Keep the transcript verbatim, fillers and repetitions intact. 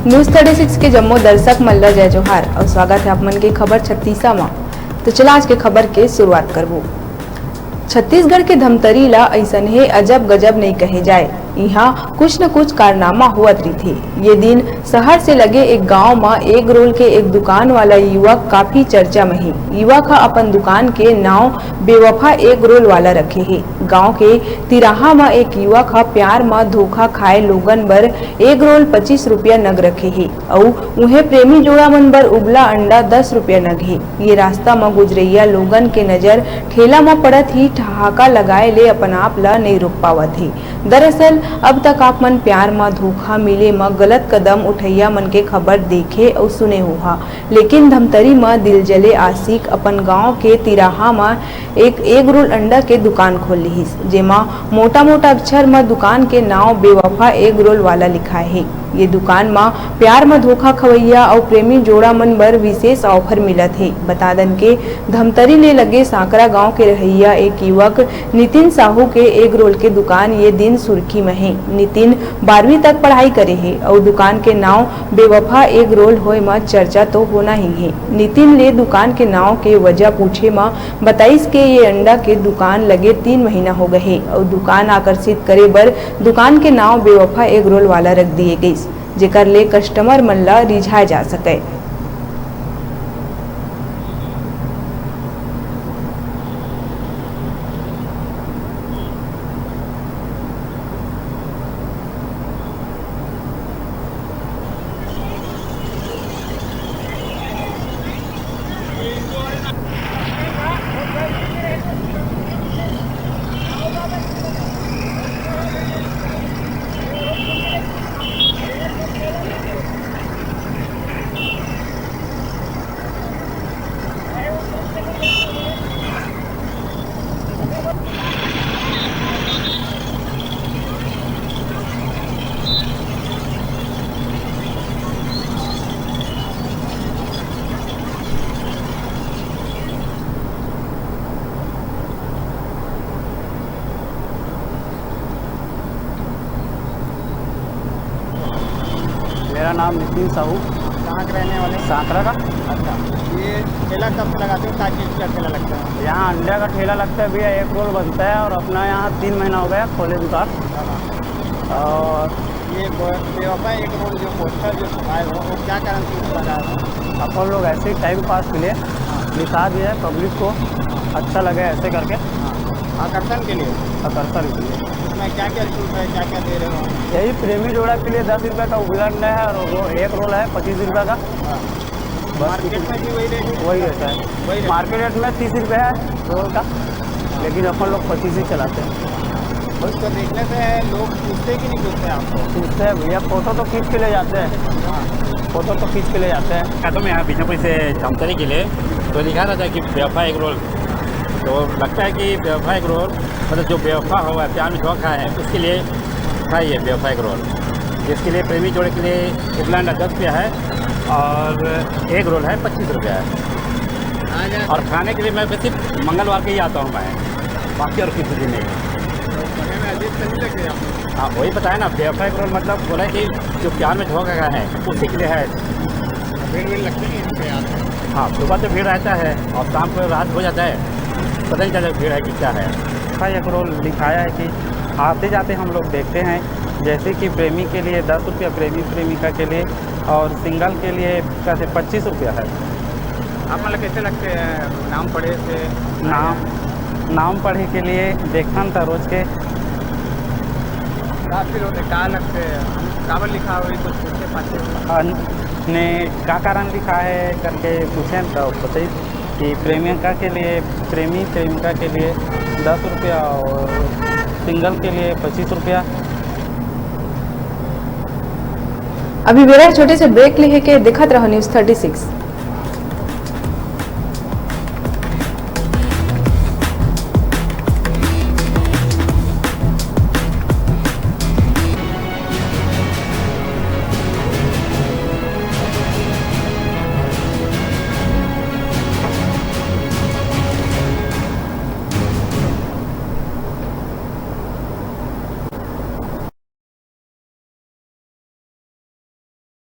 News thirty six के जम्मो दर्शक मन ल जय जोहार अउ स्वागत हे आप मन के खबर छत्तीसा म। तो चला आज के खबर के शुरुआत करबो। छत्तीसगढ़ के धमतरी ला अइसनहे अजब गजब नइ कहे जाए, इहाँ कुछ न कुछ कारनामा होवत रहिथे। ये दिन शहर से लगे एक गांव म एग रोल के एक दुकान वाला युवक काफी चर्चा म हे। युवक ह अपन दुकान के नाव बेवफा एग रोल वाला रखे हे। गांव के तिराहा म एक युवक ह प्यार म धोखा खाए लोगन बर एग रोल पच्चीस रुपया नग रखे हे अउ उहें प्रेमी जोड़ा मन बर उबला अंडा दस रुपया नग हे। ये रास्ता म गुजरइया लोगन के नजर ठेला म पड़त ही ठहाका लगाए ले अपन आप ल नइ रोक पावत हे। दरअसल अब तक आप मन प्यार म धोखा मिले म गलत कदम उठइया मन के खबर देखे अउ सुने होहा, लेकिन धमतरी म दिलजले आशिक अपन गांव के तिराहा म एक एग रोल अंडा के दुकान खोल लिहिस, जेमा मोटा-मोटा अक्षर म दुकान के नाव बेवफा एग रोल वाला लिखाए हे। ये दुकान म प्यार म धोखा खवइया अउ प्रेमी जोड़ा मन बर विशेष offer मिलत हे। बता दन के धमतरी ले लगे सांकरा गांव के रहइया एक युवक नितिन साहू के एग रोल के दुकान ये दिन सुर्खी म हे। नितिन बारहवीं तक पढ़ाई करे हे अउ दुकान के नाव बेवफा एग रोल होए म चर्चा तो होना ही हे। नितिन ले दुकान के नाव के वजह पूछे म बताइस के ये अंडा के दुकान लगे तीन महीना हो गए हे अउ दुकान आकर्षित करे बर दुकान के नाव बेवफा एग रोल वाला रख दिए गइस, जेकर ले customer मन ल रिझाए जा सकय। मेरा नाम नितिन साहू। कहाँ के रहने वाले? सांकरा का। अच्छा, ये ठेला कब से लगाते हो? क्या चीज़ का ठेला लगता है? यहाँ अंडे का ठेला लगता है भैया, एग रोल बनता है और अपना यहाँ तीन महीना हो गया खोले दुकान। और ये बे-, बेवफा एग रोल जो पोस्टर जो छपाए हो, वो क्या कारण से लगाया हो? अपन लोग ऐसे ही टाइम पास के लिए निकाल दिया है पब्लिक को, अच्छा लगे ऐसे करके। हाँ, आकर्षण के लिए। आकर्षण के लिए। इसमें क्या क्या छूट है, क्या क्या दे रहे हो? यही प्रेमी जोड़ा के लिए दस रुपये का उबला अंडा है और वो एग रोल है पच्चीस रुपये का। हाँ। बस मार्केट में भी वही रेट है? वही रहता है। वही रेट। मार्केट रेट में तीस रुपये है रोल का, लेकिन अपन लोग पच्चीस ही चलाते हैं। उसको देखने से लोग पूछते कि नहीं पूछते आपको? पूछते हैं भैया, फोटो तो खींच के ले जाते हैं। हाँ। फोटो तो खींच के ले जाते हैं। आता हूँ मैं यहाँ बीजापुर से धमतरी के लिए, तो लिखा रहता है कि बेवफा एग रोल। तो लगता है कि बेवफा एग रोल, मतलब जो बेवफा हुआ है, प्यार में धोखा है, उसके लिए था ये बेवफा एग रोल, जिसके लिए प्रेमी जोड़े के लिए उबला अंडा दस रुपया है और एग रोल है पच्चीस रुपया है। और खाने के लिए मैं सिर्फ मंगलवार के ही आता हूँ मैं, बाकी और किसी दिन नहीं। हाँ, वही बताया ना, बेवफा एग रोल मतलब बोला कि जो प्यार में धोखा है, उसी के लिए है। भीड़ भीड़ लगती है यहाँ पे आते हैं? हाँ, सुबह तो भीड़ रहता है और शाम को रात हो जाता है, पता नहीं चलता भीड़ है कि क्या है। हाँ, एग रोल लिखाया है कि आते जाते हम लोग देखते हैं, जैसे कि प्रेमी के लिए दस रुपया, प्रेमी प्रेमिका के लिए, और सिंगल के लिए कहते पच्चीस रुपया है। आप मतलब कैसे लगते हैं नाम पढ़े से? नाम, नाम पढ़े के लिए देखथन त रोज के। का फील होते, का लगते, काबर लिखा हुई, कुछ पूछे पाछे? अन-, ने का कारण लिखा है करके पूछे तो बताइए कि प्रेमिका के लिए, प्रेमी प्रेमिका के लिए दस रुपया और सिंगल के लिए पच्चीस रुपया। अभी बेरा छोटे से ब्रेक लेहे के, देखत रहो न्यूज़ थर्टी सिक्स।